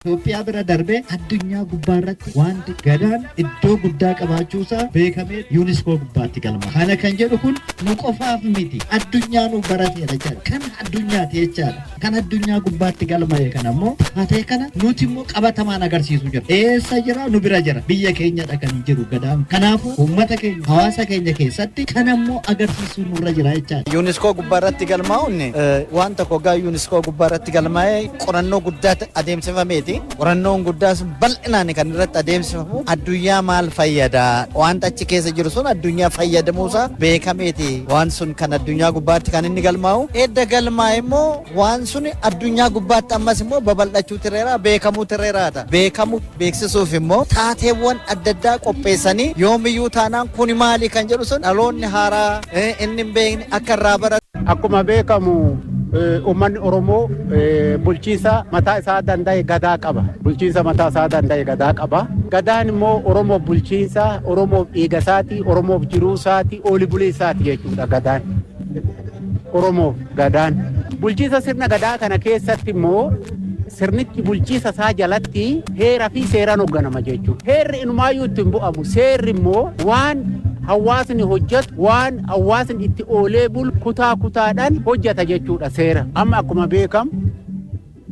Itoophiyaa bira darbee addunyaa gubbaa irratti wanti Gadaan iddoo guddaa qabaachuusaa beekamee Yuuniskoo gubbaatti galma. Kana kan jedhu kun nu qofaaf miti. Addunyaa nu barateera jechaadha. Kan addunyaati jechaadha. Kan addunyaa gubbaatti galmaa'e kana immoo taatee kana nuti immoo qabatamaan agarsiisu jira. Eessa jira? Nu bira jira. Biyya keenyadha kan jiru Gadaan. Kanaafuu uummata keenya, hawaasa keenya keessatti kana immoo agarsiisuu nurra jira jechaadha. Yuuniskoo gubbaa irratti galmaa'uun waan tokko gaa Yuuniskoo gubbaa irratti galmaa'ee qorannoo guddaa adeemsifameeti. Qorannoon guddaa sun bal'inaan kan irratti adeemsifamu addunyaa maal fayyada, wanta achi keessa jiru sun addunyaa fayyadamuusaa beekameeti. Waan sun kan addunyaa gubbaatti kan inni galmaa'u. Edda galmaa'e immoo waan sun addunyaa gubbaatti ammas immoo babal'achuu tireera, beekamuu tireeraadha. Beekamu beeksisuuf immoo taateewwan adda addaa qopheessanii yoomiyyuu taanaan kun maali kan jedhu sun dhaloonni haaraa inni hin beekne akka irraa baratu. Akkuma beekamu uummanni Oromoo bulchiinsa mataa isaa danda'e Gadaa qaba. Bulchiinsa mataa isaa danda'e Gadaa qaba. Gadaan immoo Oromoof bulchiinsa, Oromoof dhiiga isaati, Oromoof jiruu isaati, ooli bulii isaati jechuudha Gadaan. Oromoof Gadaan. Bulchiinsa sirna Gadaa kana keessatti immoo sirnichi bulchiinsa isaa jalatti heera fi seeraan hoogganama jechuudha. Heerri inumaayyuu itti hin bu'amu. Seerri immoo waan hawaasni hojjetu, waan hawaasni itti oolee bulu kutaa kutaadhaan hojjeta jechuudha seera. Amma akkuma beekamu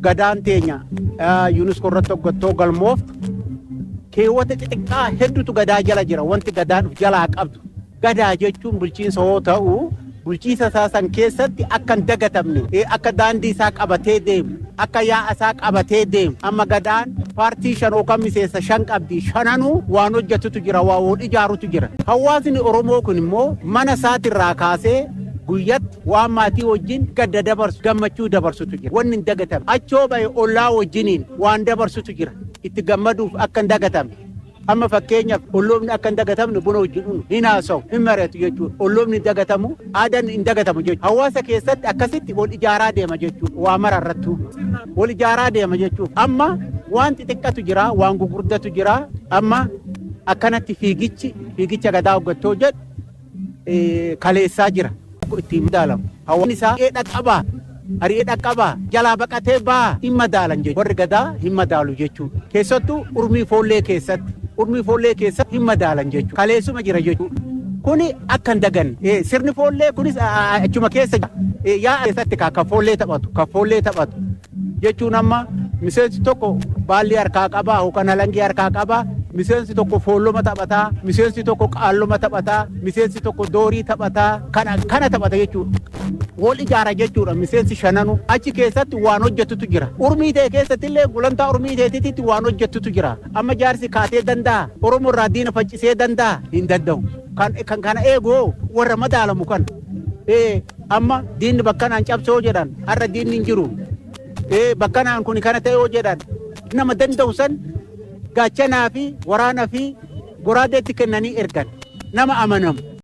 Gadaan teenya UNESCO irratti hoggattoo galmooftu keewwata xixiqqaa hedduutu Gadaa jala jira. Wanti Gadaan of jalaa qabdu. Gadaa jechuun bulchiinsa yoo ta'u, bulchiinsa isaa san keessatti akka hin dagatamne, akka daandii isaa qabatee deemu, akka yaa'a isaa qabatee deemu. Amma Gadaan paartii 5 yookaan miseensa 5 qabdi. Shananuu waan hojjetutu jira, waa wal ijaarutu jira. Hawaasni Oromoo kun immoo mana isaatirraa kaasee guyyatti waan maatii wajjin gadda dabarsu, gammachuu dabarsutu jira. Wanni hin dagatamne. Achoo bahe ollaa wajjiniin waan dabarsutu jira. Itti gammaduuf akka hin dagatamne. Amma fakkeenyaaf olloomni akka hin dagatamne buna wajjin dhugnu, hin haasa'u, hin mari'atu jechuudha. Olloomni hin dagatamu, aadaan hin dagatamu jechuudha. Hawaasa keessatti akkasitti wal ijaaraa deema jechuudha. Waa mara irrattuu wal ijaaraa deema jechuudha. Amma waan xixiqqatu jira, waan gugurdatu jira. Amma akkanatti fiigichi fiigicha Gadaa hoggattoo jedhu kaleessaa jira. Ittiin madaalamu. Hawaasni isaa dhaqqabaa, ari'ee dhaqqabaa, jalaa baqatee baa hin madaalan jechuudha. Warri Gadaa hin madaalu jechuudha. Keessattuu urmii foollee keessatti, urmii foollee keessatti hin madaalan jechuudha. Kaleessuma jira jechuudha. Kuni akka hin daganne. Sirni foollee kunis achuma keessa jira. Yaa'a keessatti kan foollee taphatu, kan foollee taphatu jechuun amma miseensi tokko baalli harkaa qabaa yookaan halangee harkaa qabaa. Miseensi tokko foolloma taphataa, miseensi tokko qaalloma taphataa, miseensi tokko doorii taphataa, kana kana taphata jechuudha. Wal ijaara jechuudha miseensi shananu. Achi keessatti waan hojjetutu jira. Urmii ta'e keessatti illee gulantaa urmii ta'eetitti waan hojjetutu jira. Amma jaarsi kaatee danda'a. Oromoo irraa diina faccisee danda'a. Hin danda'u. Kan kan kana eegu warra madaalamu kan. Amma diinni bakkanaan cabsoo jedhan, har'a diinni hin jiru. Bakkanaan kun kana ta'e yoo jedhan, nama danda'u san gaachanaa fi waraana fi goraadeetti kennanii ergan, nama amanamu.